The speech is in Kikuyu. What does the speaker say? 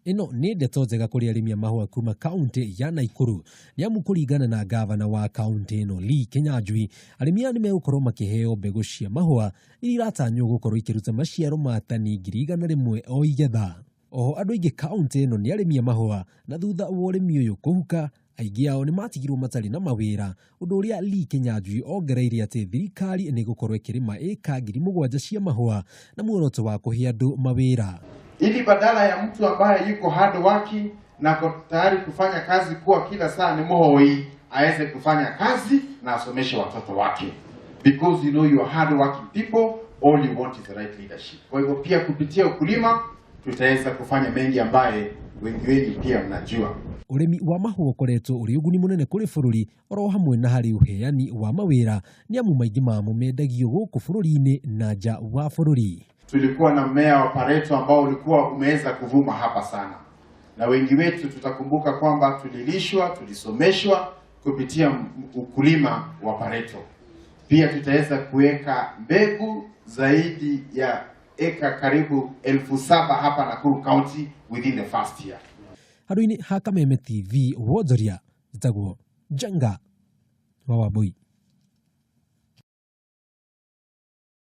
Ĩno nĩ ndeto njega kũrĩ arĩmi a mahũa kuma kaũntĩ ya Naikuru nĩ amu kũringana na ngavana wa kaũntĩ ĩno Lee Kinyanjui, arĩmi aya nĩ megũkorwo makĩheo mbegũ cia mahũa iria iratanywo gũkorwo ikĩruta maciaro ma tani 100,000 o igetha. Oho andũ aingĩ kaũntĩ ĩno nĩ arĩmi a mahũa na thutha wa ũrĩmi ũyũ kũhuka, aingĩ ao nĩ matigirwo matarĩ na mawĩra, ũndũ ũrĩa Lee Kinyanjui ongereire atĩ thirikari nĩ ĩgũkorwo ĩkĩrĩma ĩka 7,000 cia mahũa na muoroto wa kũhe andũ mawĩra. Ili badala ya mtu ambaye yuko hard working na ako tayari kufanya kazi kuwa kila saa ni muhoi, aweze kufanya kazi na asomeshe watoto wake, because you know you are hard working people, all you want is the right leadership. Kwa hivyo pia kupitia ukulima tutaweza kufanya mengi ambaye wengi wenyu pia mnajua. Ũrĩmi wa mahũa ũkoretwo ũrĩ ũguni mũnene kũrĩ bũrũri oro hamwe na harĩ ũheani wa mawĩra nĩ amu maingĩ mamo mendagio gũkũ bũrũri-inĩ na nja wa bũrũri. Tulikuwa na mmea wa pareto ambao ulikuwa umeweza kuvuma hapa sana, na wengi wetu tutakumbuka kwamba tulilishwa, tulisomeshwa kupitia ukulima wa pareto. Pia tutaweza kuweka mbegu zaidi ya eka karibu 7,000 hapa Nakuru County within the first year. Handũ-inĩ ha Kameme TV wonjoria njĩtagwo Njenga wa Wambui.